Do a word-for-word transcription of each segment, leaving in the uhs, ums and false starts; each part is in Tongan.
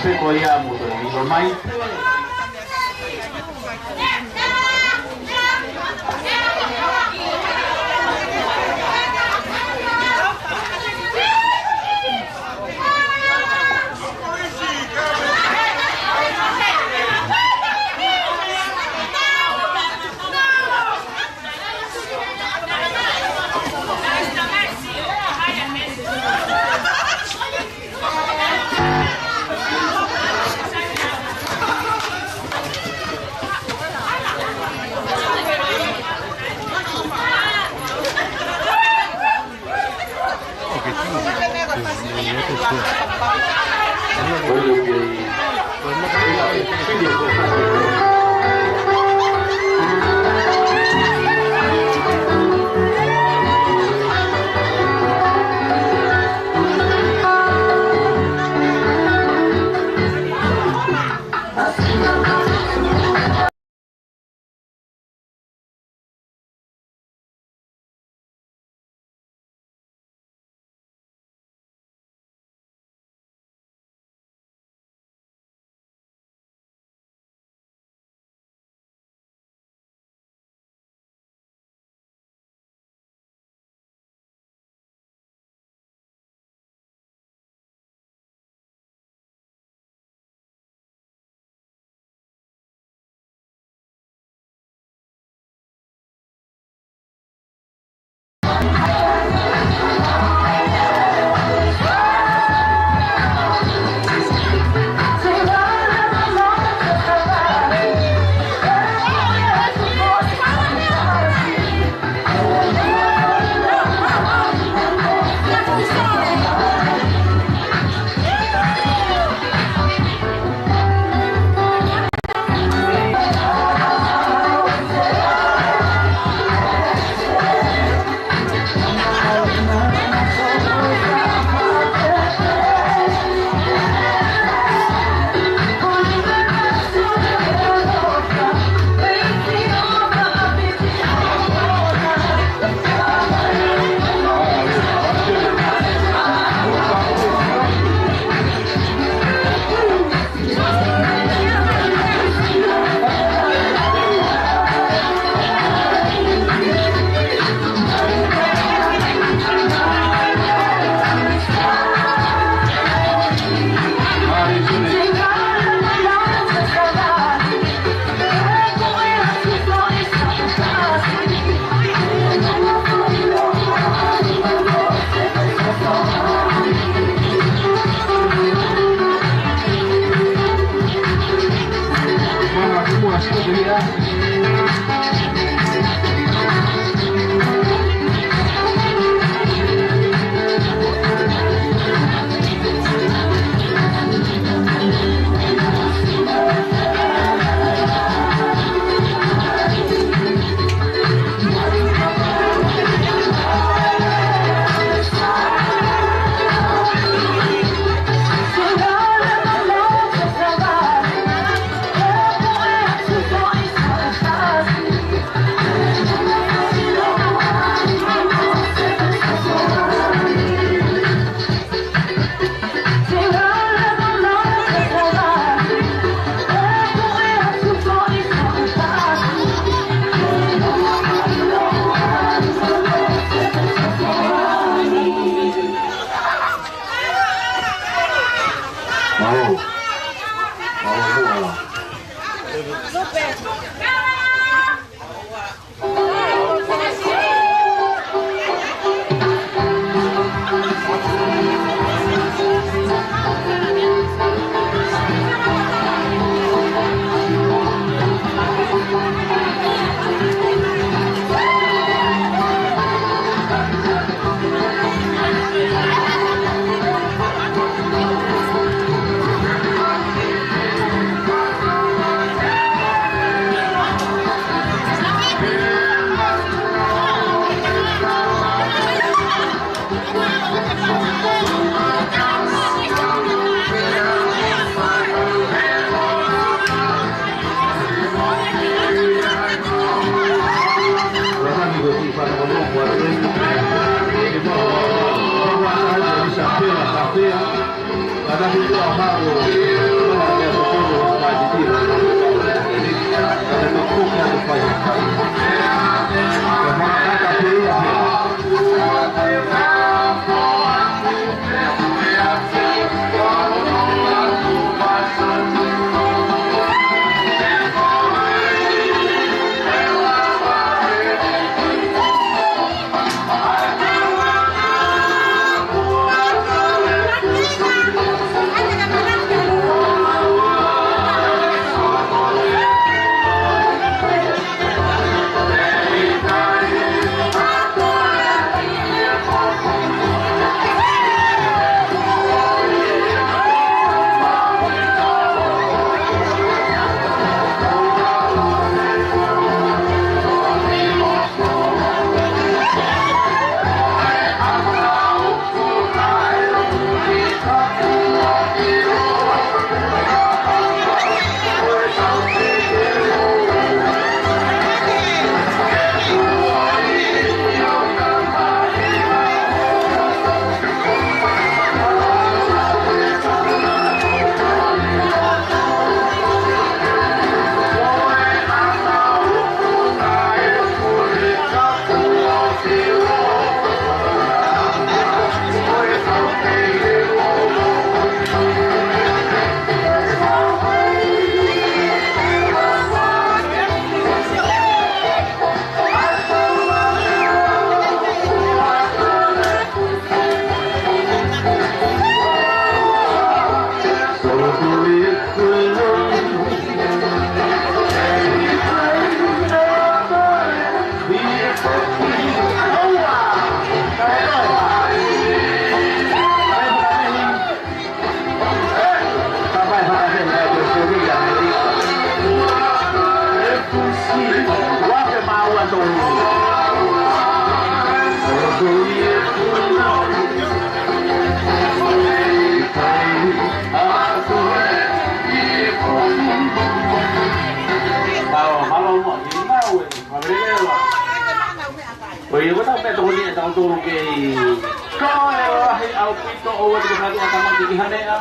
Ko ia mo te ilo mai. Ko ia ko e meʻa tokoni ʻe tautolu kei toe lahi ʻaupito ʻoua te ke faʻa ʻatamaki ki ha meʻa.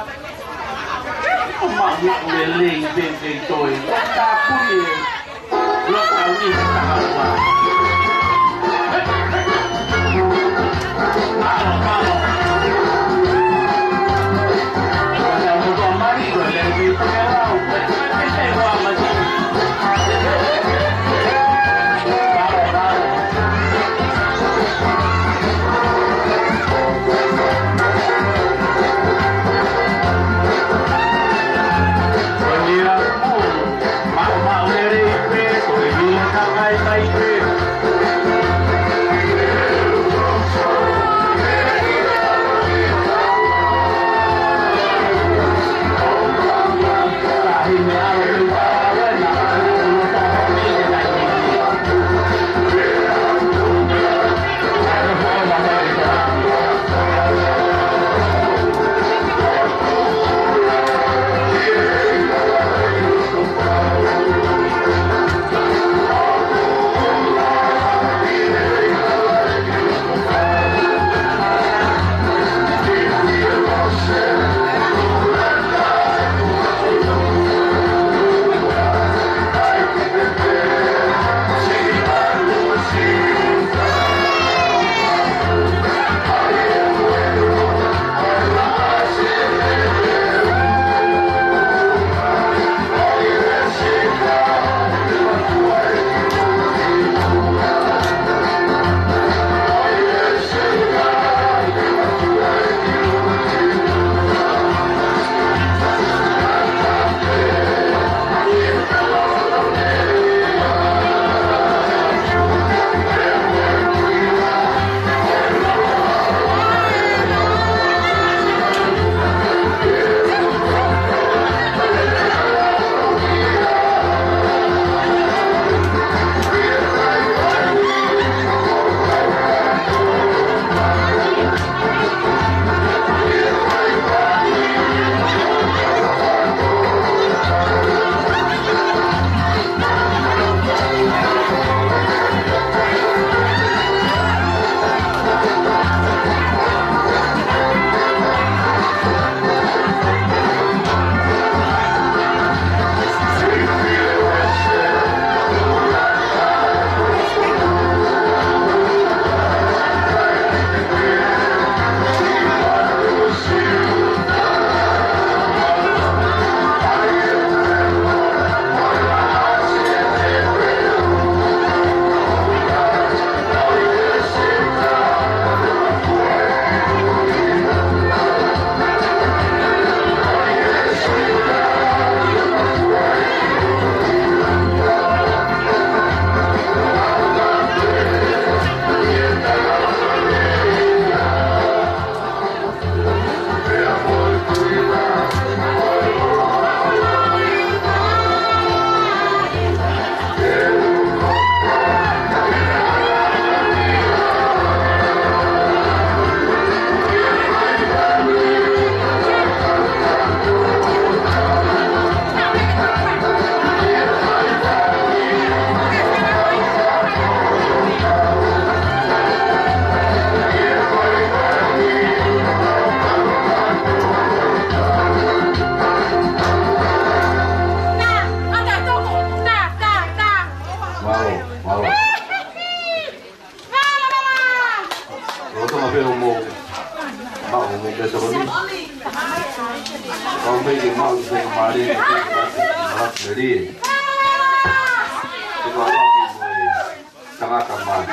ʻO maʻu maʻu lelei pē kei toe. Ko e tāpuni ē. Lo ka ui he taha ua. Malo, malo. Ko e motuʻa mali ko e lelei pē kei lau. Mālō, mālō. Loto ma pē hoʻomou, ma hoʻomou pē tokoni. Kau mei ke mau i pē mālie, ma la melie. Te kau lau ki mo e tangata mai.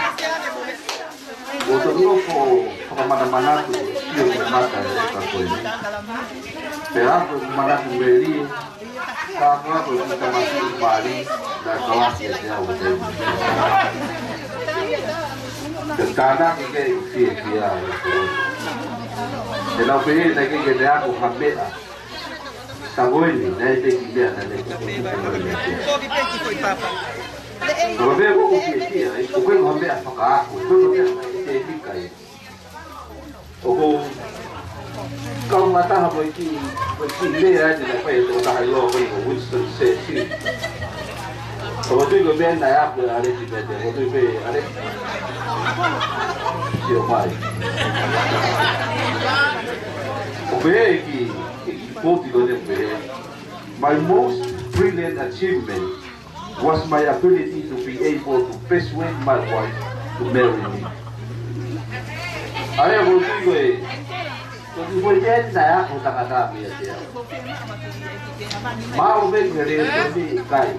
Loto nofo, fakamanamanatu. Ko e mata e ka ko e. Pea ko e manatu melie, ka ko e ko e tamasiʻi mali, naʻe kalasi ʻiate au ʻo te. Ke tānaki ke fiefia. Te nau pehē naʻe ʻikai ke ne ako ha meʻa. Ka ko eni, naʻe teʻeki meʻa naʻe teʻeki meʻa. Ko e meʻa ko e fiefia, ʻoku ʻikai ko ha meʻa fakaako, ko e meʻa naʻe teʻeki kai. ʻOku ou kaungā taha mo e kiʻi, mo e kiʻi lea eni naʻe fai ʻe he tokotaha ʻiloa ko eni ko Winston Churchill. ʻOku ou tui ko e meʻa naʻe ako ʻe ʻAleki pea te, ʻoku ou tui pē ʻAleki. Sio mai. ʻOku pehē ʻe he kiʻi, kiʻi quote ko eni pehē, "My most brilliant achievement was my ability to be able to persuade my wife to marry me." ʻA ia, ʻoku ou tui ko e, ʻoku ou tui ko e meʻa naʻe ako ʻe he tangata mei ʻiate au. Mahalo pē ko e lēsoni ʻikai.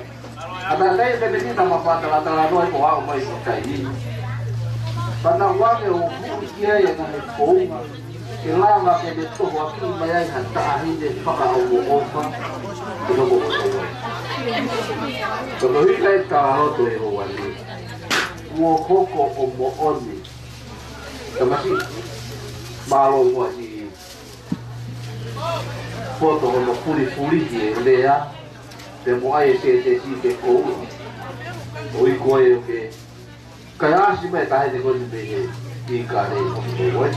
ʻA ia ʻoku ʻikai ke meni na mapata la tala noa ko au mai ko kai ni. Pana wake o hui ki ai e ngaahi founga. Ke lava ke ne tohoakiʻi mai ai ha taʻahine fakaʻofoʻofa ke hoko ko tau ai. Ko e hika e talaloto ʻi he ʻaho ni. Kuo hoko ʻo moʻoni. Tamasiʻi, mālō muʻa siʻi poto hono fulifulihi e lea, pea mo ʻai e sētesi ke koula. ʻOi ko e ʻoku ke Kae ʻasi mai e taʻahine ko eni mei he ʻIkale ʻo ko koe.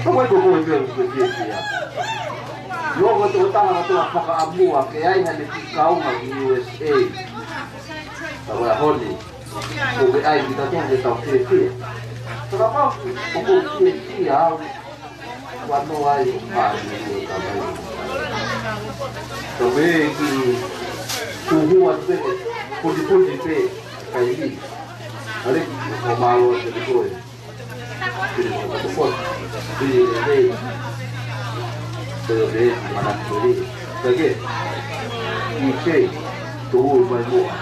Ko koe ko koe pē ʻoku ke fiefia. Loko tokotaha kotoa fakaʻamua ke ʻai haʻane kiʻi kaunga ki U S A. Ka ko e ʻaho ni, ʻoku ke ʻai kitautolu ke tau fiefia. Ka kapau ʻoku ke fiefia au, ua noa ai ʻo pāni ʻo ka mai. Ka pē ki kuhua pē, putiputi pē, kai ni. Ale, ʻo mālō te koe. Pili mo te koe. Pili e pē. Pili e pē, mana pili. Ka ke. I te. Tuʻu mai muʻa.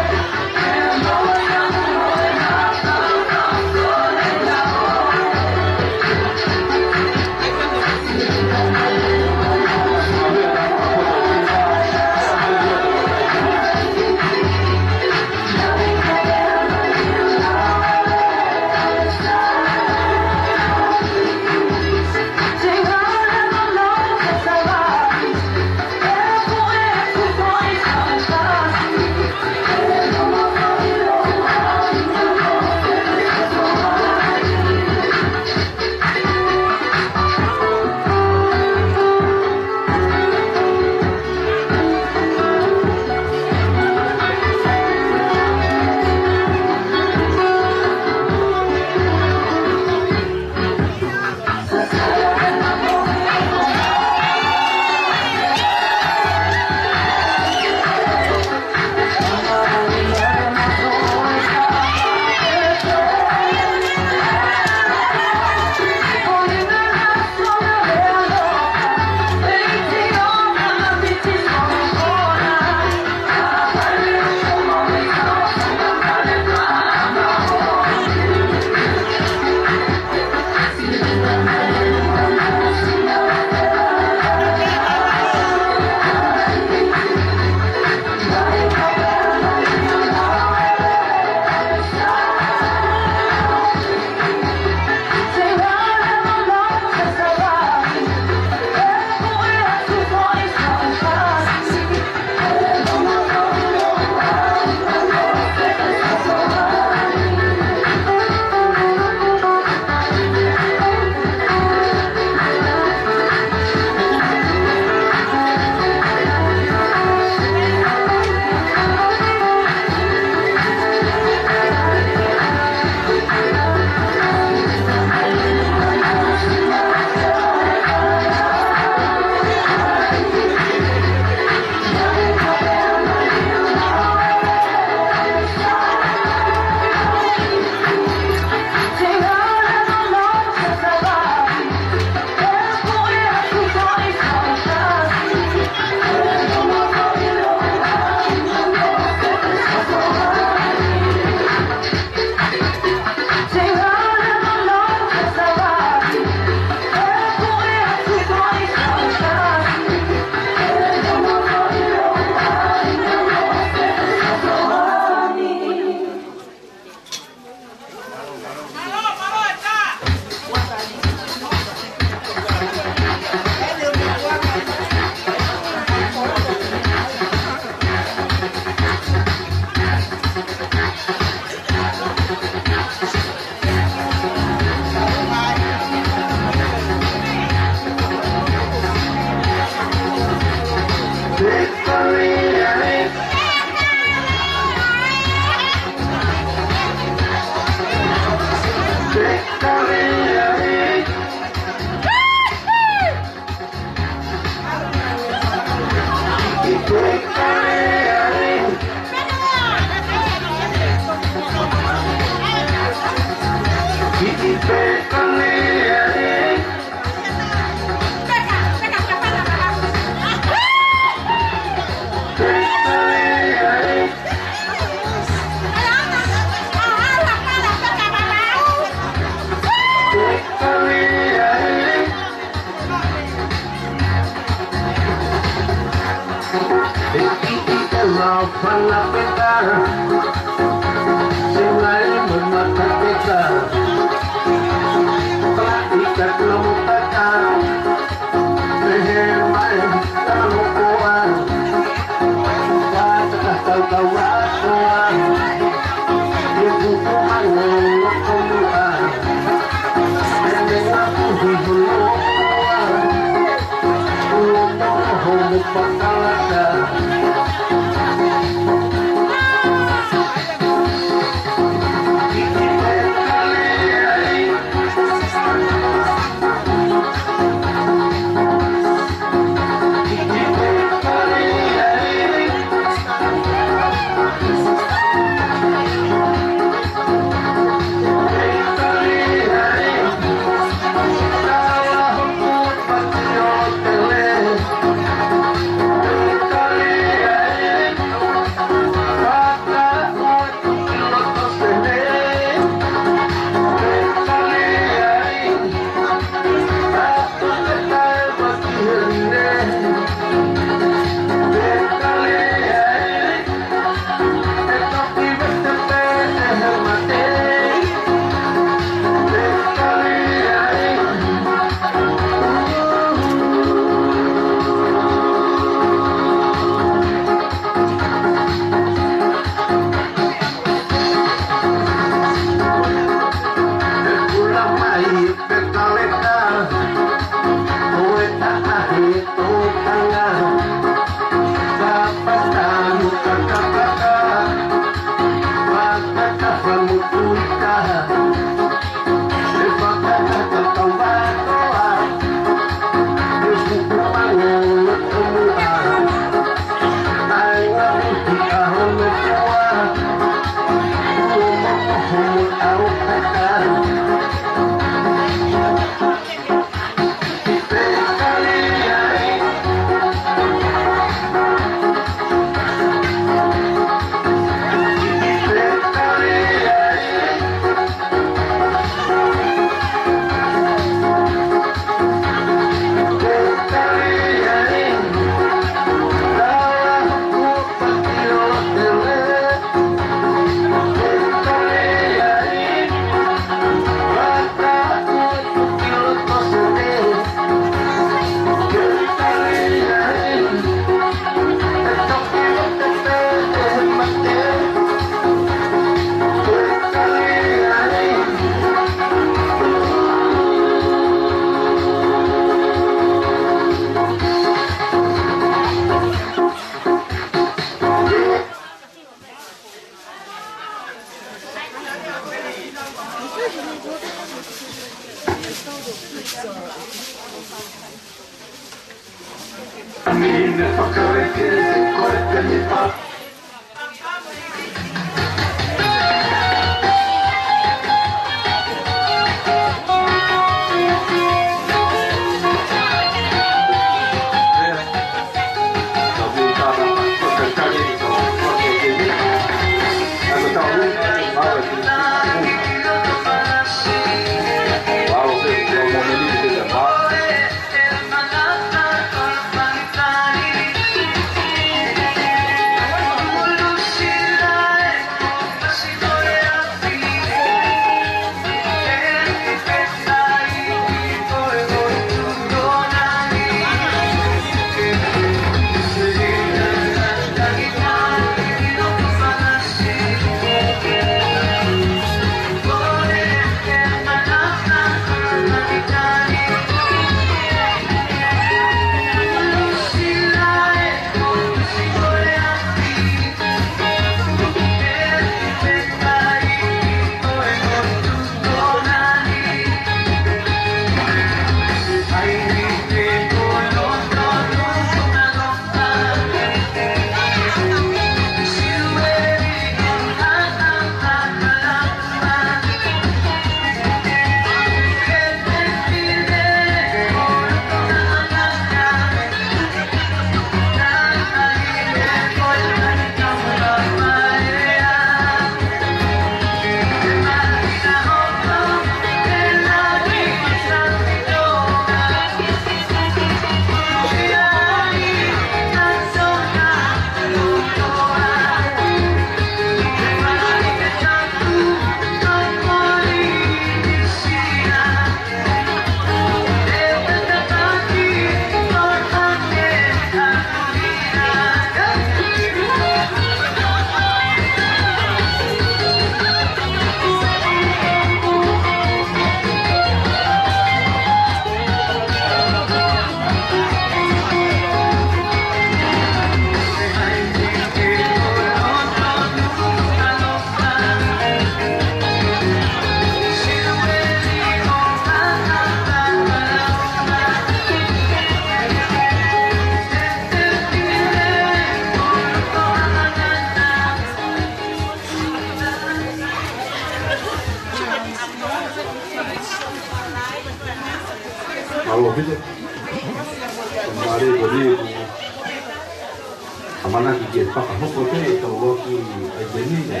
Ke fakahoko pē ʻetau ʻaʻahi ʻaiteni ni.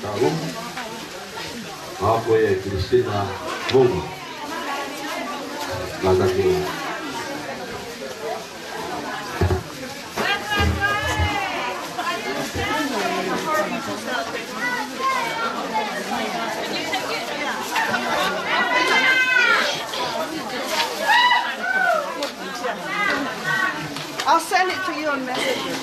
Tau. Ako e Christina Vunga. Lata ke. I'll send it to you on Messenger.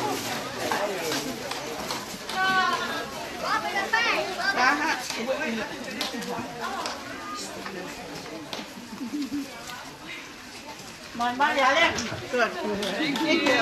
Aha. Mai, mai, ale. Good. Thank you.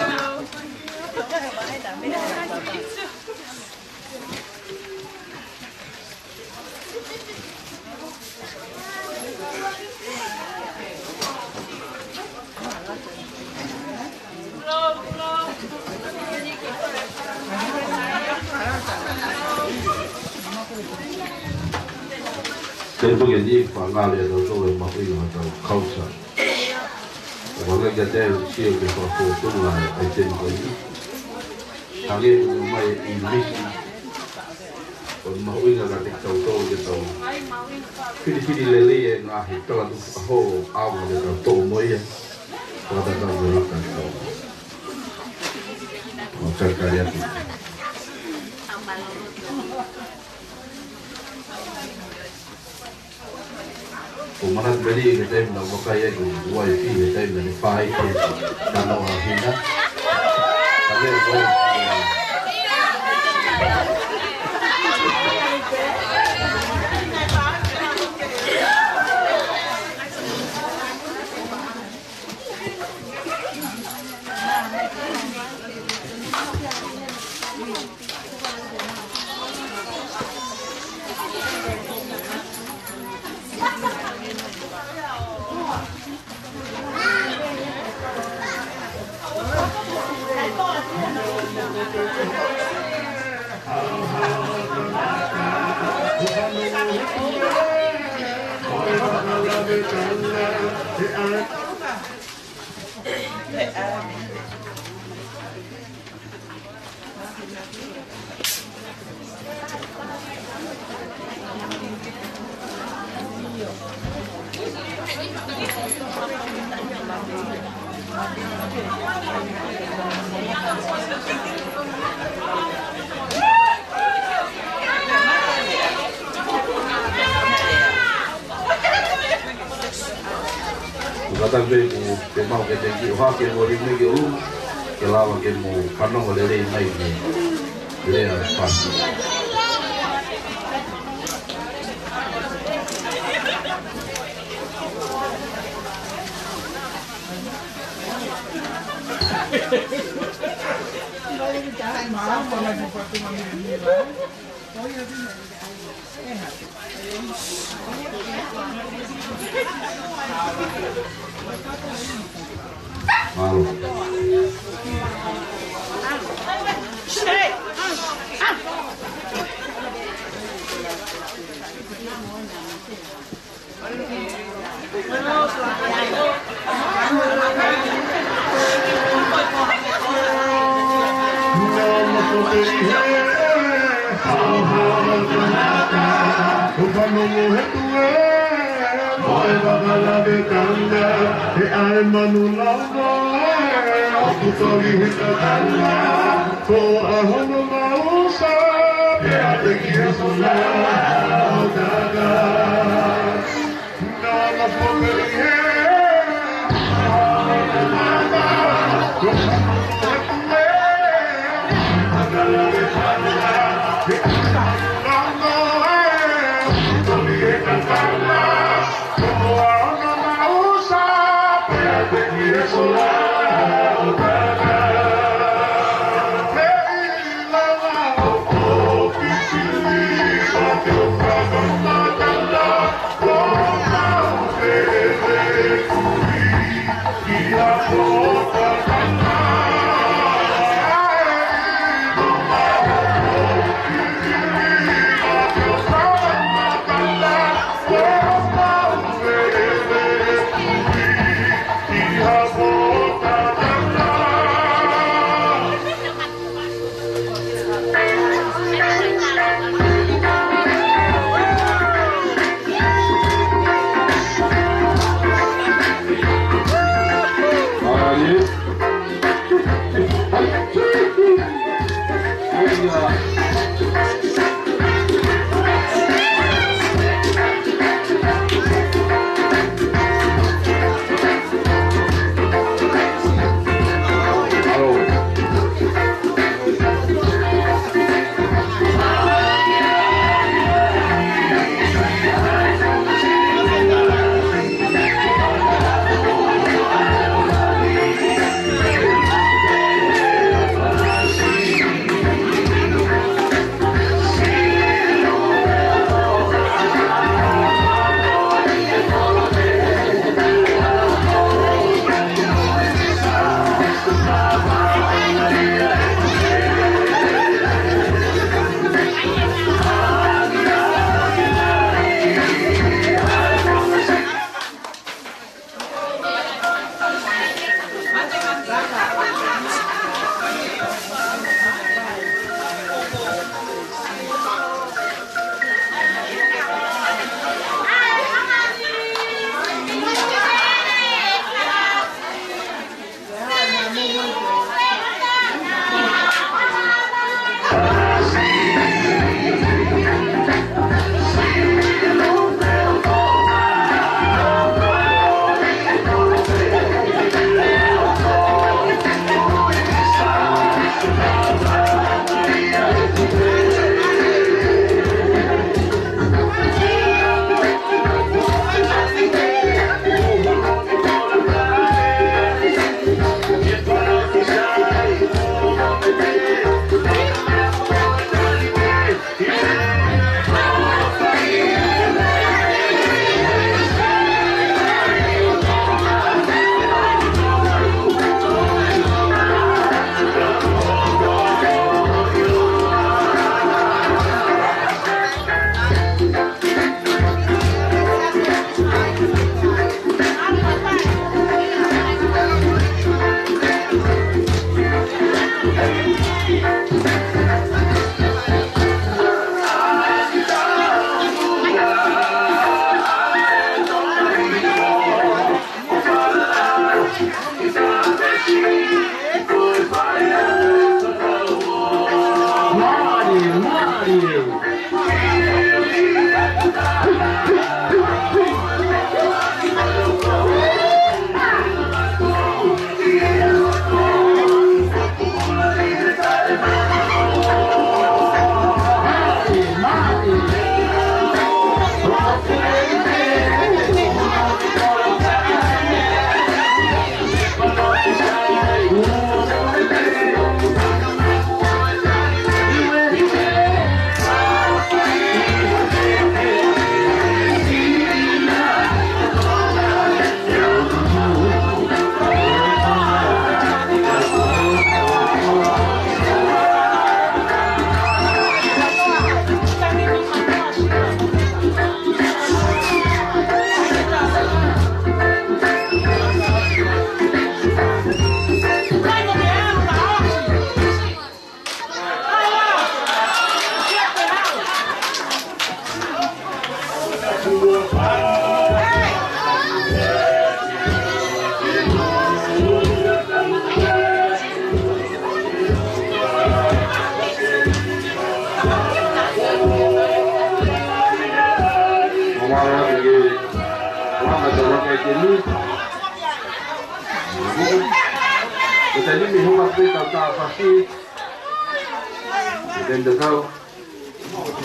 Te u pehē ni, fakaʻaonga ʻetau tō e mahuʻinga ʻetau culture. ʻOku ou kole kiate au ke sio ki he fakafotunga ʻo e ʻaiteni ko eni. Hangē ko e ʻomai ʻe Misi, ʻoku mahuʻinga kiate kitautolu ke tau filifili lelei e ngaahi talatuku fakaholo ʻoku tau tō mo ia. Ko e tatau mo e laka ʻetau. ʻOku ou kole atu. ʻOku ou manatu pē ki he taimi naʻe vakai ai ki hoku uaifi he taimi naʻe fai ai e tanoa hina. Ka lea ko e Ko e taha pē ʻoku te mau ke te kiʻi ʻohake mo ri me ki ʻolunga, ke lava ke mou fanongo lelei mai ki he lea fasi. Mālō.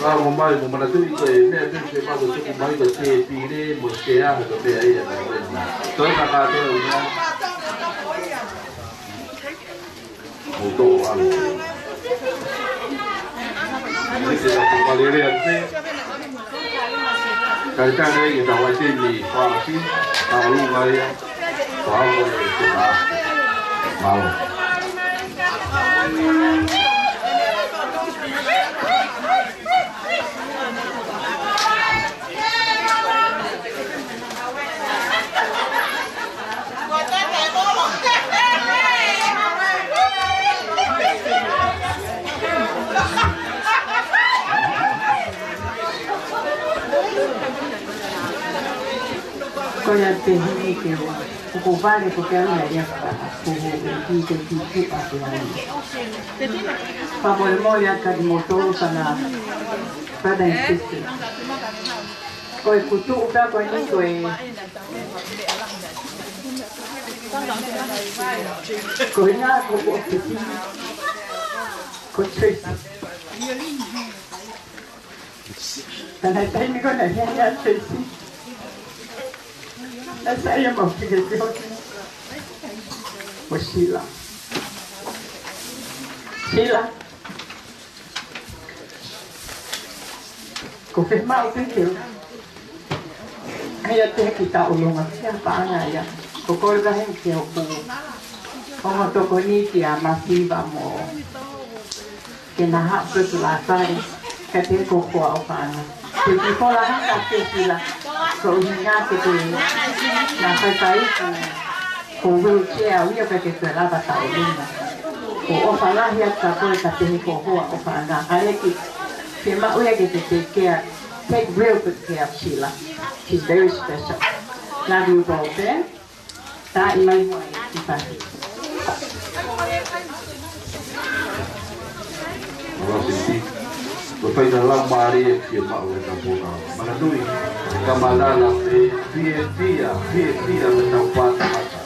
Lau mo mai, mo manatuʻi ko e meʻa pē ke mako tuku mai ko e tēpile mo e sea, ko e meʻa ia. Toe ka kātoa ia. Mo tō anu. Ese ka tukalele atu. Kare kare ia, tau ai temi, whāki, tau lunga ia. Mālō. Ko ia te hini ke ua. Ko ko vale ko ke ana ia ka. Ko ko ki te ki ki a ke ana. Fakamolemole atu kiate kimoutolu sana brother and sister. Ko e kutu uka ko eni ko e. Ko e ngā ko ko te ki. Ko Tracy. Ka naʻe taimi ko ē naʻe hea ai ʻa Tracy. Naʻe sai ia mau fike te hoti. Ko Sila. Sila. Ko fē mau fike. Ai a te ki ta ulunga. Ia paʻanga ia. Ko kore ka hen ke o ku. Ongo tokoni ki a masiva mo. Ke na haʻu ke tu la fale, ka te ko koa o fana. Te ki kola hanga ke sila, ko uhinga ke te na fai fai ku, ko wheelchair, uia ke te lava ta o luna. Ko o fala hia ka koe ka te ko hoa o fana. Aleki, ke ma uia ke te take care, take real good care of Sheila. She's very special. Love you, Paul Ben. Taʻi mai mo e ki pahi. Ua siti. Ko fai na lau mālie ki e maʻu e kapuna. Manatuʻi. Ka malala pe pie pia, pie pia me tau pata mata.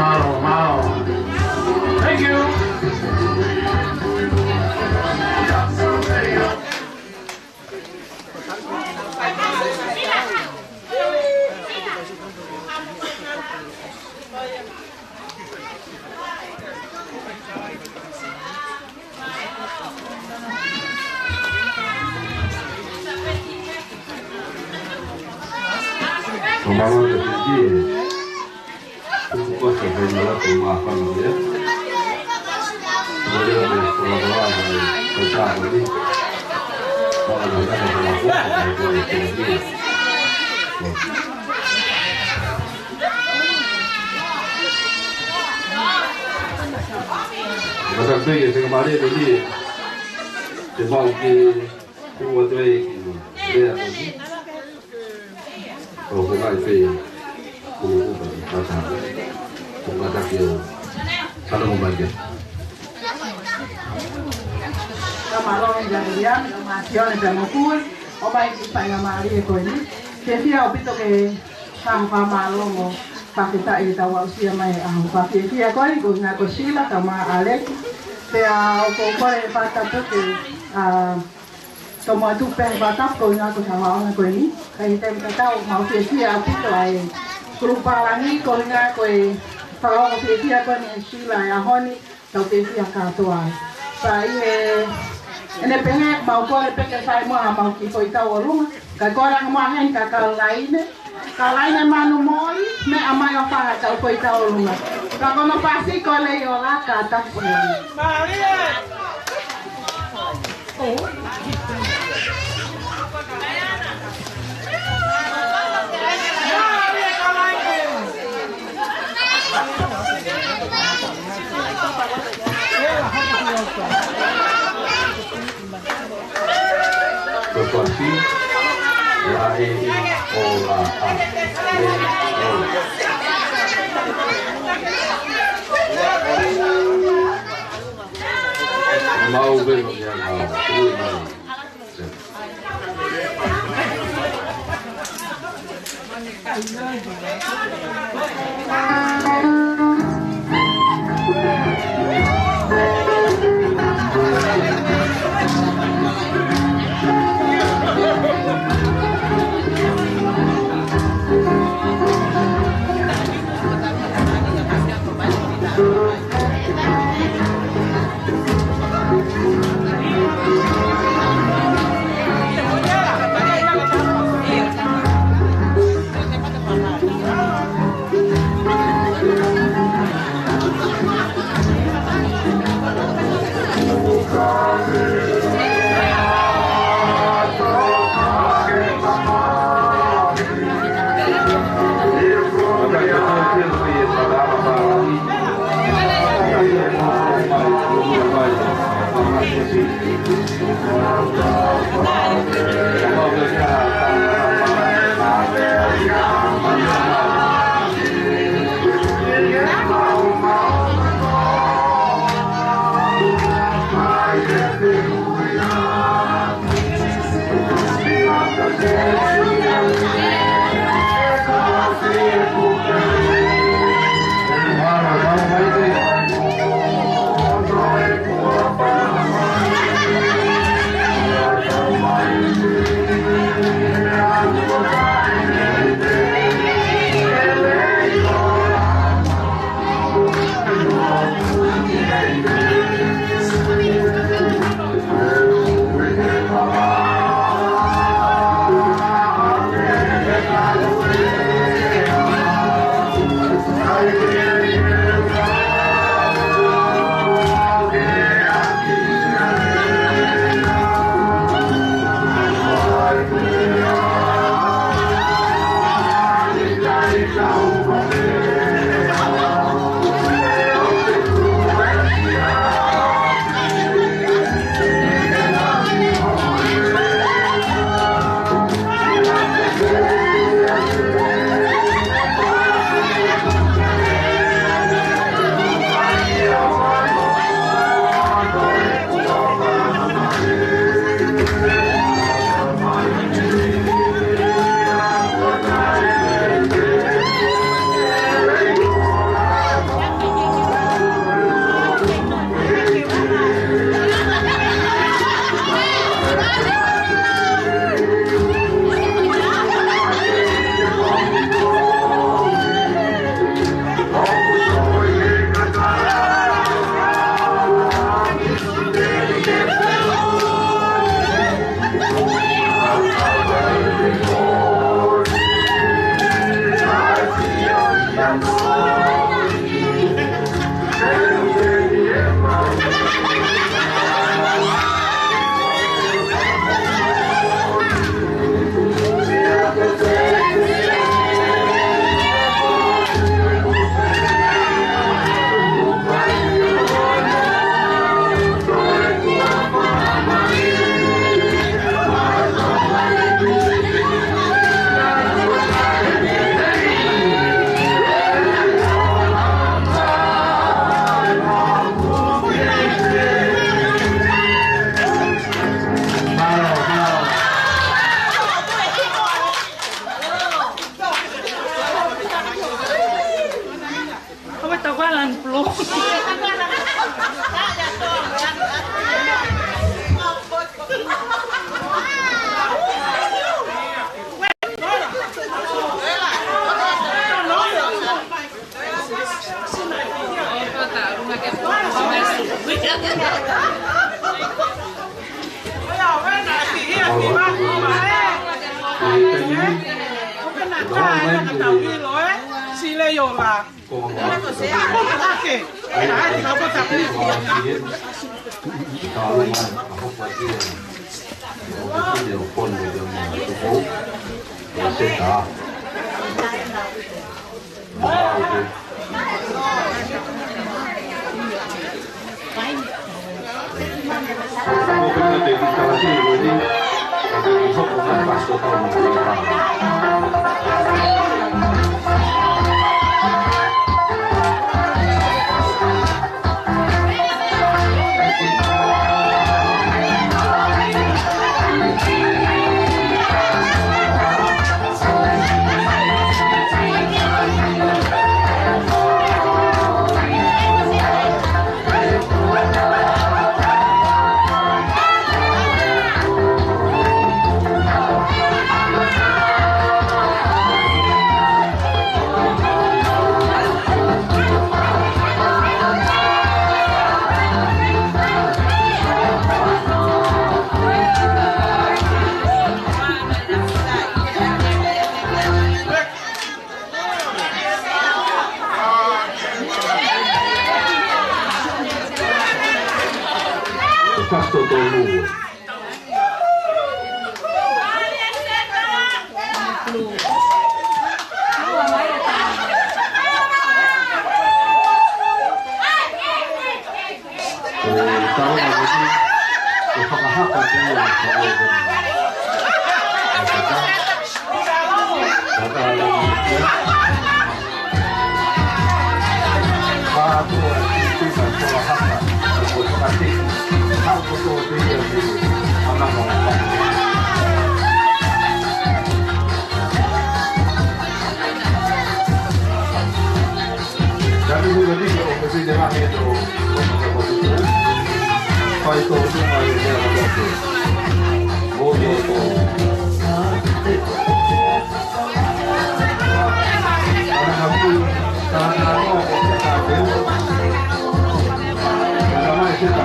Mālō, mālō. Thank you. Mata pei e whakamālō e tō ni. Te mau ke kua te wei ki lea tō ni. Ko ko mai pei. Ko ko mai pei. Ko ko mai pei. Ko ko mai pei. Ka mālō e ia ia, ka mā Sione pea mo Kui, ʻo mai ki he faingamālie ko eni. Ke fia ʻaupito ke Ka fakamālō mo fakafetaʻi ʻetau aʻusia mai ʻa e ʻaho. Fakafiefia ko eni, ko e ʻuhinga ko Sila, kae ʻumaʻā ʻAleki. Pea ʻoku ou kole e fakatapu ke, ʻa, tomuʻa tuku pē e fakatapu ko e ʻuhinga ko e ʻaho ko eni. Ka ʻi he taimi tatau, mau fiefia ʻaupito ʻa e kulupu pālangi ko e ʻuhinga ko e fakaongo fiefia ko eni ʻa Sila he ʻaho ni. Tau fiefia kātoa ai. Pea ʻi he, ʻene pehē, mau kole pē ke fai muʻa haʻamau kiʻi foʻi tauʻolunga. Kae kole ange muʻa heni kia Kalaine. Kalaine Manumoi, meʻa mai ʻo fai haʻatau foʻi tauʻolunga. Pea ko hono fasi ko Leiola Kātaki. Ko e fasi, la e i o la a. Le o. Mau velo ia mau. Ui mau. ʻE fakahā pē ia ʻe he kau ʻo e kau. ʻE fakahā. Fakahā. Fakahā. Fakahā.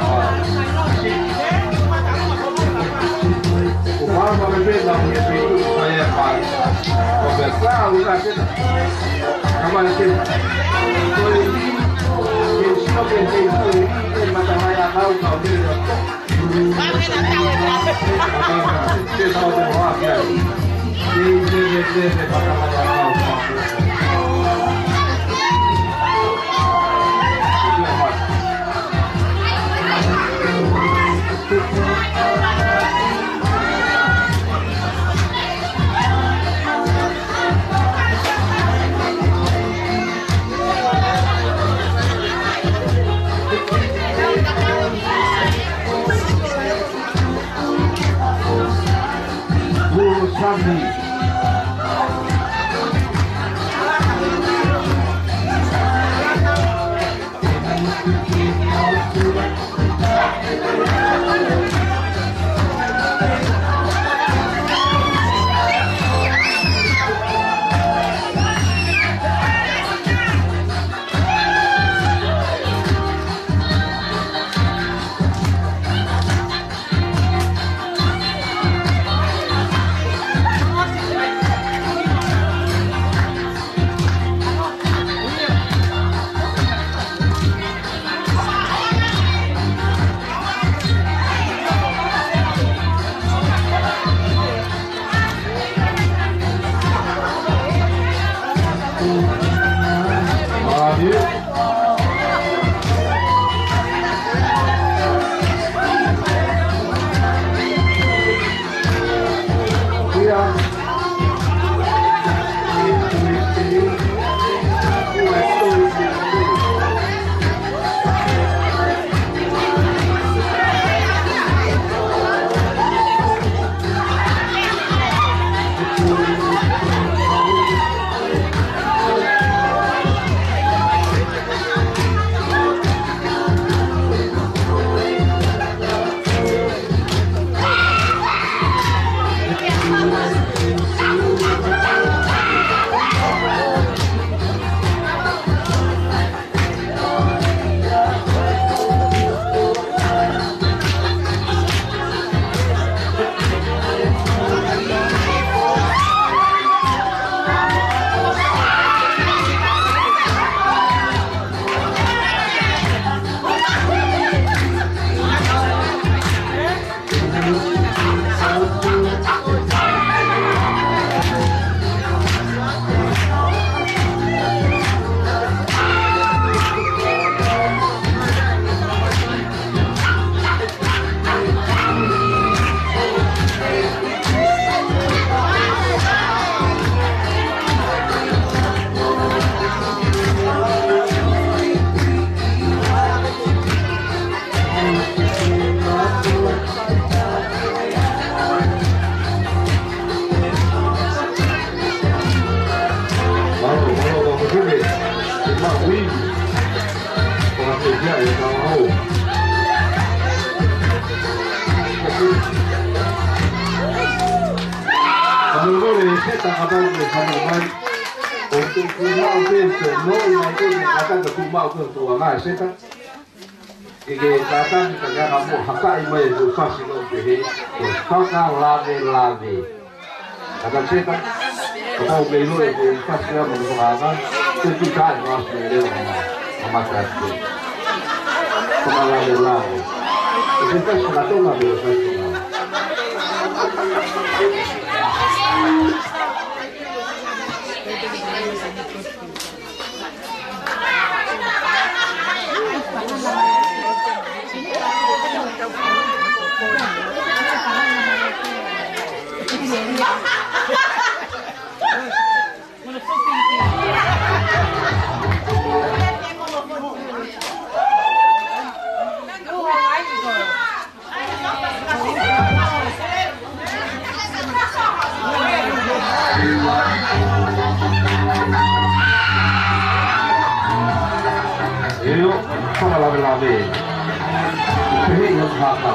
Fakahā. Fakahā. Ke ke kātaki ka ke ʻalu ʻo hakaʻi mai e fuʻu fasi ʻoku pehē ko e fakalavelave. Kātaki Seta, kapau ʻoku ke ʻilo e fuʻu fasi ʻa mo e fakaanga, te u tuʻu taʻe mo ʻasi e leo ʻa ma, ʻa ma kātaki. Fakalavelave. ʻE fasi fakatonga mo e fasi fakaanga. Lave. Pehē ʻi hoku haka.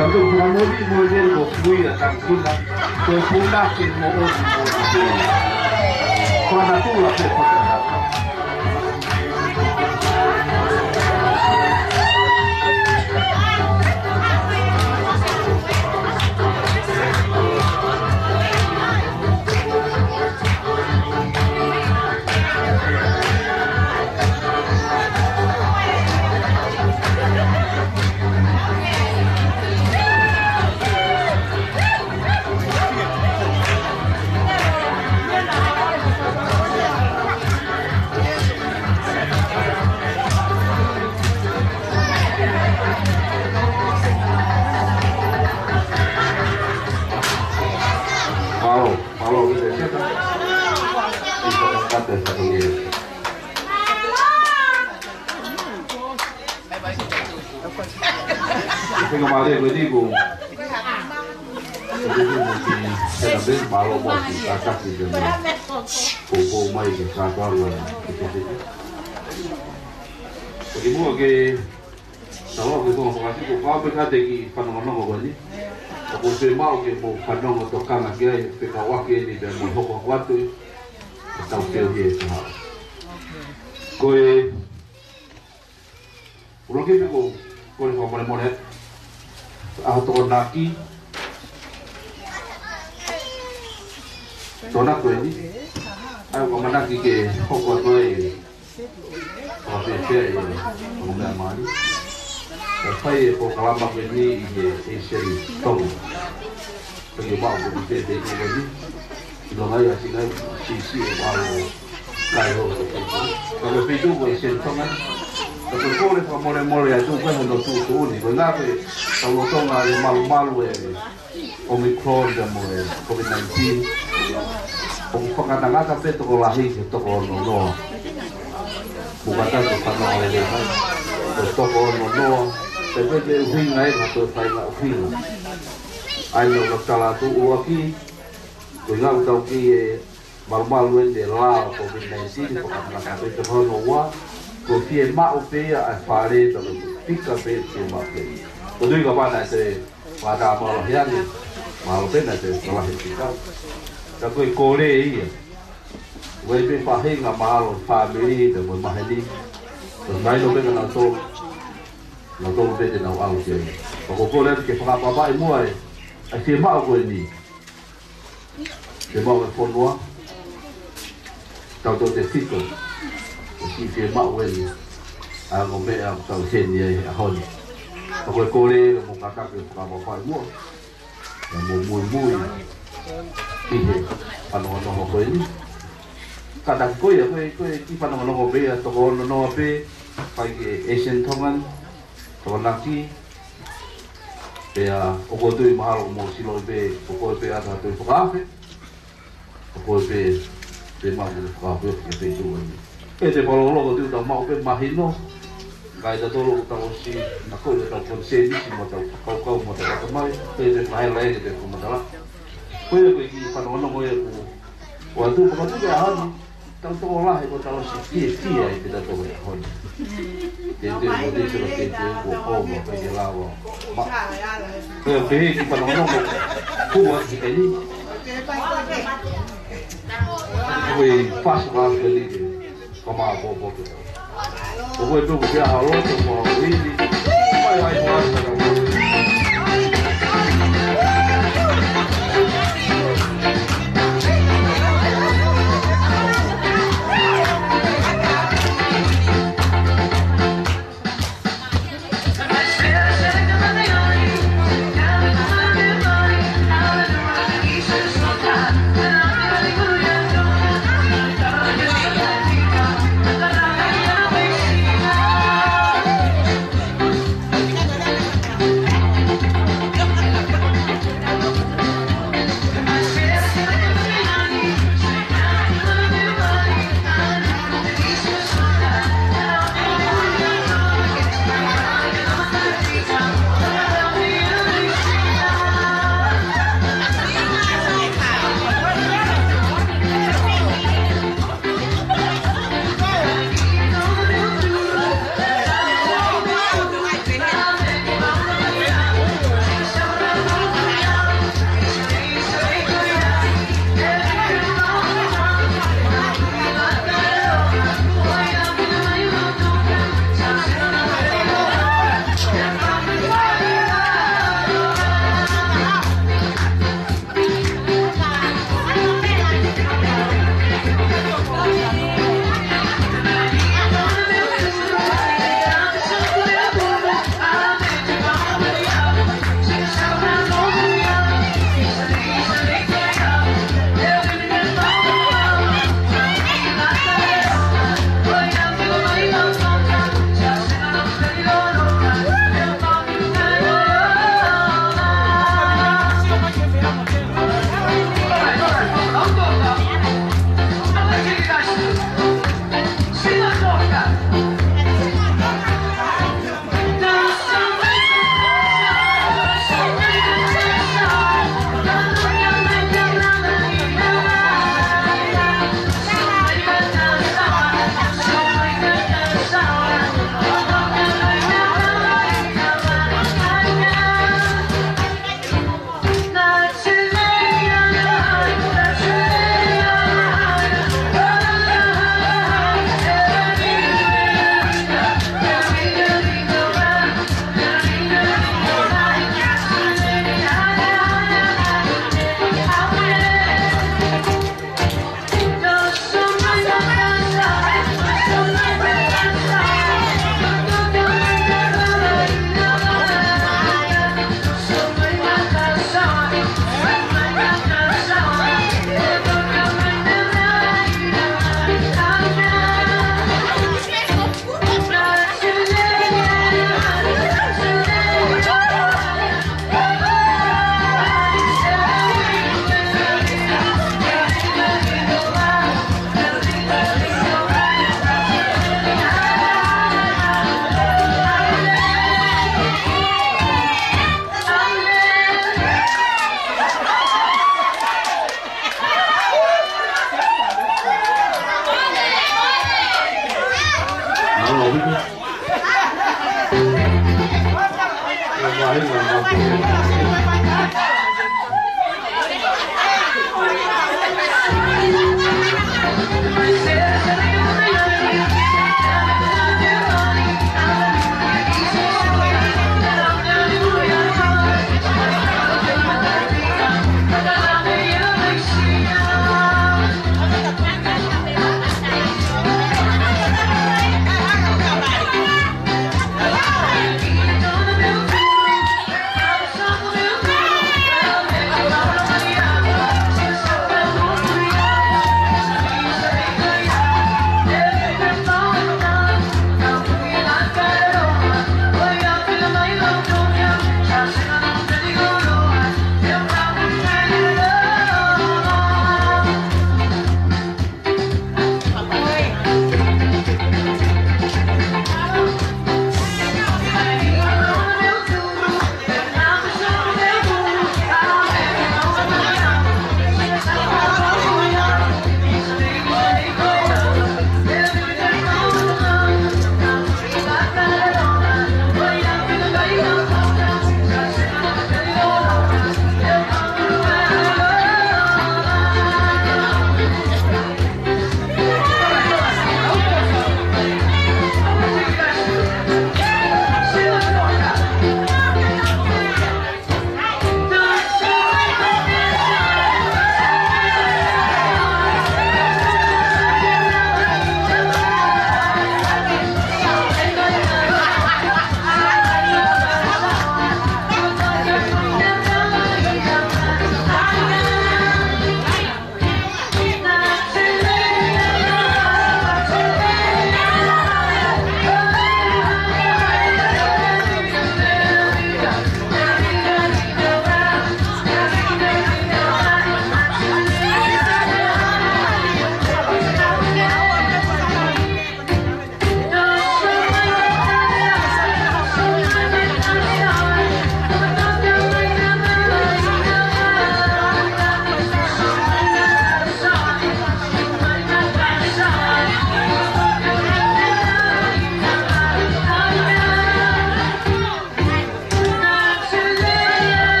Ka tau fakamolemole mo e lele ko Kuia Takina, ko e punake mo ʻoni mo e te. Ko ana tula ke fakahaka. Mālō, mālō, kita cek. Kita angkat ya, satu menit. Tengo más de digo. Tengo que se la ven malo por si está casi de mí. Poco más que está todo. Porque mucho que Tau ʻoku tō fakatiko pau pē ka te ki fanongonongo ko eni. Ka ko se mau ke mo fanongo tokanga ki ai, pē ka wake ni te mo hoko atu. Tau teu hie ka hau. Ko e, ulo ke pē ko, ko e fakamolemole. ʻA Tokonaki. Tona ko eni. ʻAi, ʻoku ʻamanaki ke hoko atu ai. Fakapēpē ia, ʻo meʻa mali. ʻE fai e polokalama ko eni ʻi he Asian Tongan. Pea ke mau ko te te ko eni. ʻIlonga ia si ngai, si si e mau kai ho. Ka ko e feituʻu ko Asian Tongan. Ka ko e kole fakamolemole atu ko e hono tuʻutuʻuni. Ko e ngā ko e tau lotonga e malumalu e Omicron pea mo e COVID nineteen. ʻOku fakanangata pē tokolahi ke toko ono noa. Mukata ko fana o e mai. Ko toko ono noa. Pea ko e ʻuhinga e ka toe fai ngā ʻuhinga. ʻAi nau ka tala atu ʻuluaki. Ko e ngā ʻutau ki e malumalu eni e lao COVID nineteen, ko e fakanaka pē te hono ua, ko e fiemaʻu pē ia ʻa e fale, ka ko e fika pē fiemaʻu pē. Ko e tui ka pana e te fata malu hiani, malu pē na te kala he fika. Ka ko e kole ia. Ko e pē faʻahinga mahalo fāmili, ka ko e maheni. Ko e mai no pē ka na tō, na tō pē te nau au ki ai. Ka ko e kole ke fakapapauʻi muʻa e, ʻa e fiemaʻu ko eni. Te mau e fonua, tau tō te fito, ʻo si fiemaʻu eni, ʻa e ongo meʻa ʻoku tau heni ai he ʻaho ni. Ka ko e kole, ka mo kātaki e fakapapauʻi muʻa, ka mo muimui, ʻi he fanongonongo ko eni. Kātaki ko ia, ko e, ko e kiʻi fanongonongo pē ia, toko ono noa pē, fai ki he Asian Tongan, Tokonaki, pea ʻoku ou tui mahalo mo silo pē, ko koe pē ʻata tui fakaafe, ko koe pē, pē mau mo fakaafe ke pē tu eni. ʻE te palolo ko tui tau mau pē mahino, ka e tatolo tau si, na ko e tau konsenisi mo tau kaukau mo tau ʻatamai, ʻe te mahela e te kumatala. Ko ia ko e kiʻi fanongonongo ia ku, ʻo atu, ko atu ke ʻaho ni, Tau tokolahi ko tau si fiefia ʻi he tau toko e ʻaho ni. Te te mo te te te te ko ʻova pe ke lava. Ma. Pe pe ki panongo. Kua ki eni. Ko e pasu ka ke li ke. Kama po po ke. Ko e tuku ke ʻaho loto mo ʻili. Ai ai ai.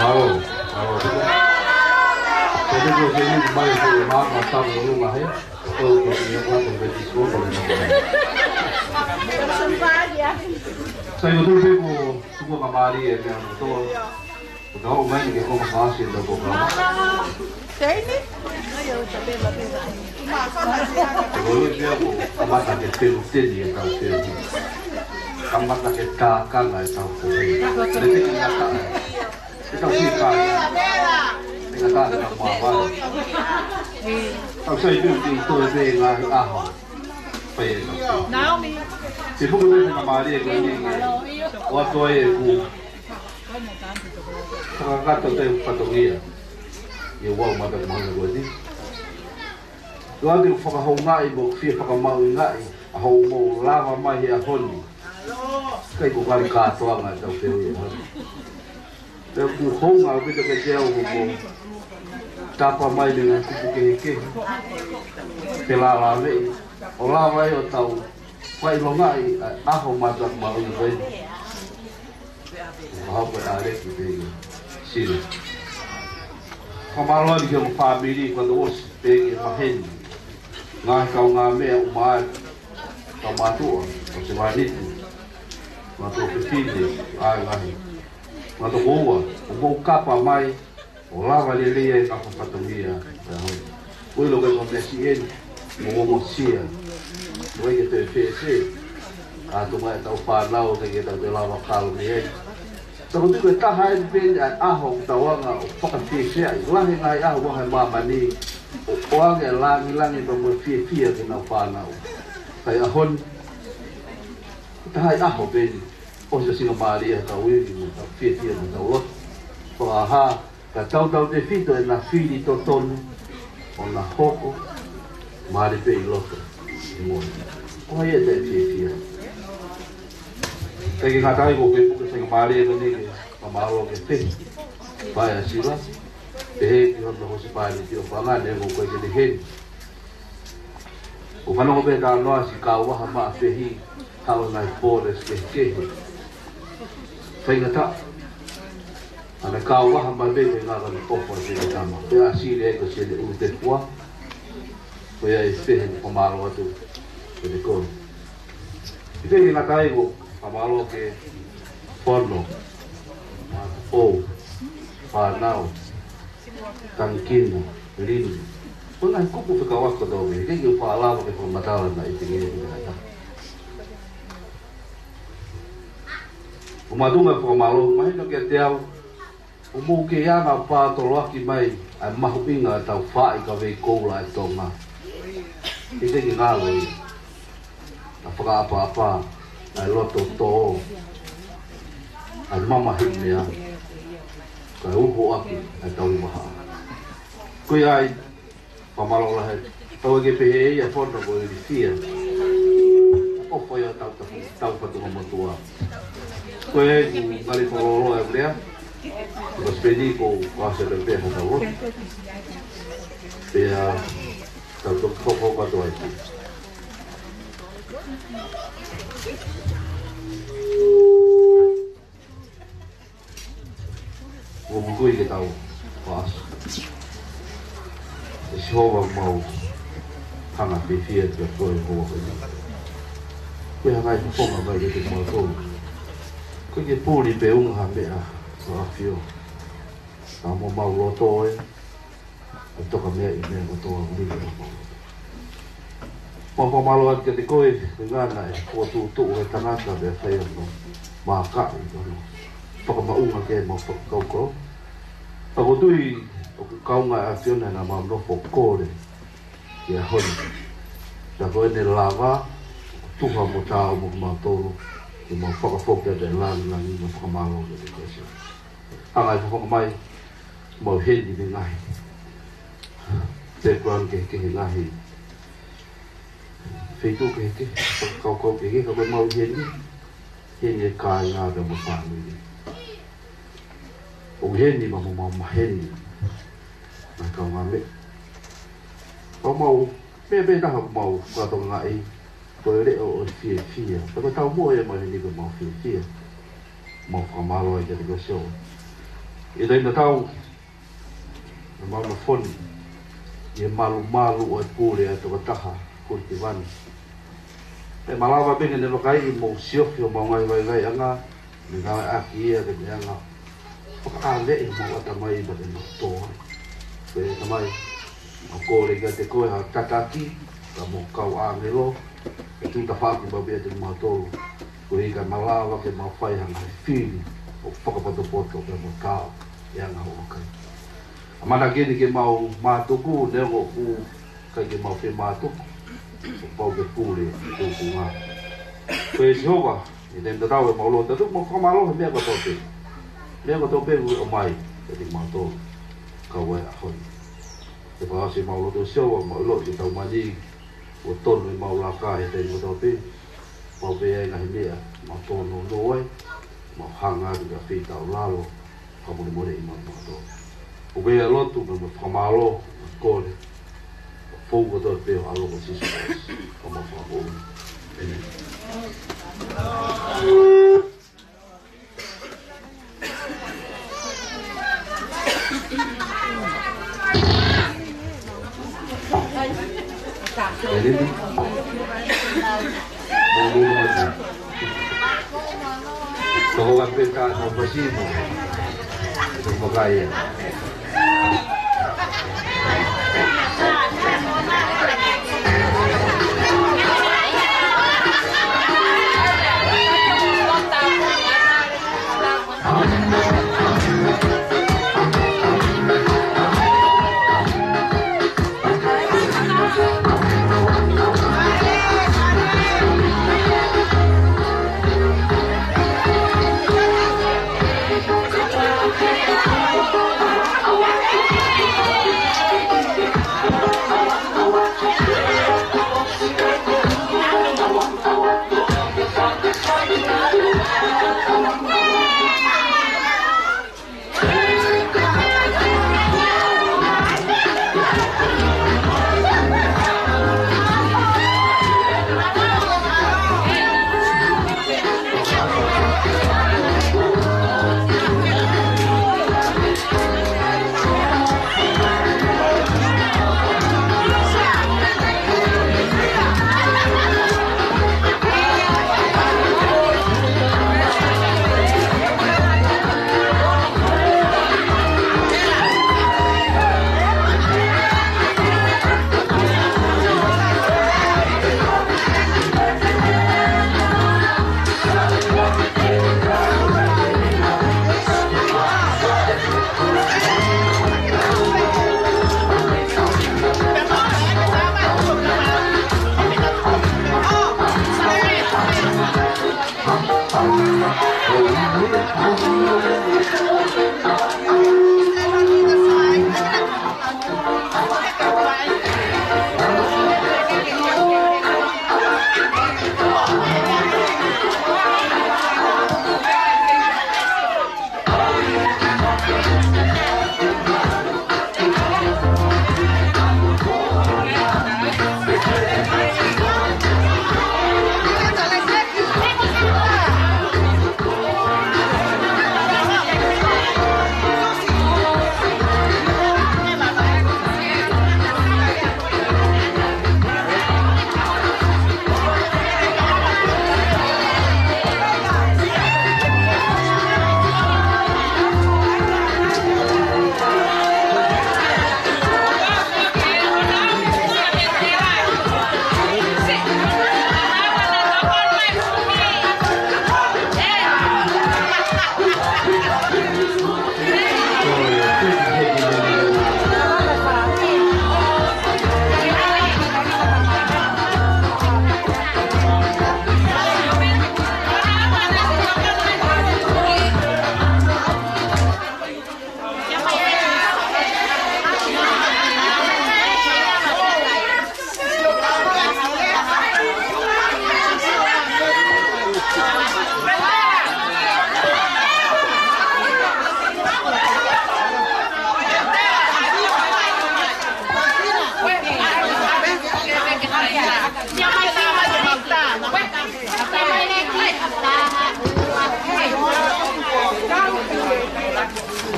Mālō, mālō. Ko te ko te ni mai ko e mā, mā tau o lunga he. Ko ko ni ko ko ko ko. Sai ko tu pe ko, tu ko ka mali e mea no to. Ko ka o mai ke ko ka fasi no ko ka. Teini? Ko lo pia ko kamata ke telu teni e kau telu. Kamata ke kakana e kau telu. Le te ki ngata. Ke tau ki ka. Ke ngata ka mua vai. Tau sai pia ki to e pe ngaahi ʻaho. Pai e. Naomi. Te puku te ka mali e ko ni. Ua to e ku. Fakakato te fatongia. Ia ua mata mahana ko ni. Loa te fakahoungaʻi mo fie fakamaʻungaʻi ʻa hoʻomou lava mai he ʻaho ni. Kai ko kali kātoanga e tau peo ia. Pea ʻoku hounga ʻaupito ke te au ko tapa mai mei he kupu kehekehe. Pe lalaveʻi. ʻO lava ai ʻo tau fakaʻilongaʻi ʻa e ʻaho mātuʻaki maʻu ʻi vai. Mahau ko e ʻaleki pē ia. Sila. Fakamālō atu ki hoku fāmili, ko ʻeku ʻosi pē ki he maheni. Ngaahi kaungāmeʻa ʻuma ai. Kau mātuʻa, ʻo se vāniti. Mātuʻa fefine, ʻa e ngaahi. Mātuʻa koua, ʻo mou kapa mai, ʻo lava lelei ai ka fatongia, ʻa e hoi. Ui lo kai ko mesi en, mo mo sia. Mo e ke te fese. ʻA tunga e tau fānau, ke ke tau te lava kalo mei ai. Sa ko tuku e taha e peni ʻa e ʻaho ʻoku tau anga ʻo fakafiefiaʻi. Lahi ngaahi ʻaho ua he māmani, ʻo, ʻo ange e langilangi pea mo e fiefia ke nau fānau. Kai ʻaho ni, taha e ʻaho peni, ʻosi ʻa singa mālie ʻa tau ivi mo tau fiefia mo tau loto. Fakahā, ka tautautefito ʻena fili totonu, ʻo na hoko, mālie pē ʻi loto. ʻi muʻa. Ko hai ʻe taʻefiefia? ʻIkai ke ngata ai, ko e puke faingamālie ko eni ke fakamālō ki he Paea Sila, pehē ki hono husepāniti ʻo Fangane, ko e kau ʻi heni. ʻOku fanongo pē talanoa siʻi kauvaha maʻa Fehi, haʻu e ngaahi pole kehekehe. Faingataʻa. ʻA e kauvaha mai pē ke ngata ni ʻofa ʻa e tama. Pea sili ai ko Sili ʻUlutepua. Ko ia ʻi Fehi, fakamālō atu kiate koe. ʻIkai ke ngata ai, ko e fakamālō ki he fono, ʻo, fānau, Tangikina, Lini. Ko e ngaahi kupu fekauʻaki kotoa pē, ʻikai ke u faʻa lava ke fakamatala naʻe ʻi ai e ngaahi ʻi he ngata. ʻOku makatuʻunga e fakamālō, mahino kiate au, ʻoku mou kei anga pātoloaki mai ʻa e mahuʻinga ʻetau faaʻi kavei koula ʻa e Tonga. ʻIkai ke ngalo ia. ʻA e fakaʻapaʻapa, ʻa e loto tō, ʻa e mamahi meʻa, kae uho ʻaki ʻa e tau vaha. Ko ia ai, fakamālō lahi. Tau ʻeke pehē ia fono ko e ilifia. ʻOfa ia tau tapu, tau fatunga motuʻa. Ko e ʻoku ngali fakalōloa e lea. Ko Speni ko Pastor Lepe ha tau. Pea tau toki hoko atu ai. Kuo mukui ke tau paasi. ʻE Sihova, mau hanga fiefia kiate koe he houa ko eni. Ko e hanga ʻi he fofonga mai kiate kimautolu. ʻIkai ke puli pe unga ha meʻa ʻa e ʻAfio. Ka mo mau loto ē, ʻe toka mei ai e meʻa kotoa ʻoku lili ʻa mau. Mau fakamālō atu kiate koe, ko e ngana e fokotuʻutuʻu e tangata pea fai hono maʻakaʻi, hono fakamaʻunga ki heʻemau fakakaukau. Ka ʻoku ou tui ʻoku kaunga ʻa e ʻAfiona naʻa mau nofo kole ki he ʻaho ni. Ka ko ʻene lava, tuha mo taau mo kimautolu, ke mau fakafoki atu e langilangi mo e fakamālō kiate koe Sihova. Hanga ʻi he fofonga mai, mau ʻi heni mei he ngaahi background kehekehe, ngaahi feituʻu kehekehe, fakakaukau kehekehe, ka ko e mau ʻi heni, heni e kāinga pea mo e fāmili. ʻOku ʻi heni pea mo mau maheni mai kaungāmeʻa. Pea mau, meʻa pē taha ʻoku mau fakatokangaʻi, ko e leʻo ʻo e fiefia. Pea ko e taumuʻa ia mai heni ko e mau fiefia. Mau fakamālō ai kiate koe Sihova. ʻI he taimi tatau, naʻa mau nofo ni ʻi he malumalu ʻo e pule ʻa e tokotaha Kulikivani. Pea malava pē ke ne vakaiʻi mo siofi homau ngaahi vaivaiʻanga, mo e ngāueʻaki ia ke ne hanga ʻo fakaʻaveʻi homau ʻatamai pea ke mau tō ai. Pea Tamai, mau kole kiate koe ha tataki, pea mo e kau ʻāngelo, ke tuʻu tafaʻaki maʻu pē ʻiate kimautolu. Koeʻuhi kae malava ke mau fai ha ngaahi fili ʻoku fakapotopoto pea mo taau ʻi he anga hoʻo kai. ʻAmanaki ni ke mau mātuku, neongo ʻoku ʻikai ke mau fie mātuku, kuo pau ke pule ʻi he tūkunga. Ko e Sihova, ʻi he taimi tatau ʻemau lotu atu, mau fakamālō he meʻa kotoa pē. Meʻa kotoa pē ʻoku ʻomai kiate kimautolu, kau ai ʻaho ni. Ke fakaʻosi ʻemau lotu Sihova, mau ʻiloʻi ke tau mani, ʻoku tonu ʻemau laka he taimi kotoa pē. Mau pē ai ngaahi meʻa, mau tōnounou ai, mau hanga atu ki he feitau lalo, fakamolemoleʻi kimautolu. ʻOku ʻi ai e lotu, mo e fakamālō, mo e kole, fou kotoa pē ʻi he ʻAlo ko Sīsū Kalaisi, ko homau Fakamoʻui. ʻĒmeni.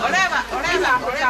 Oleva, oleva, oleva.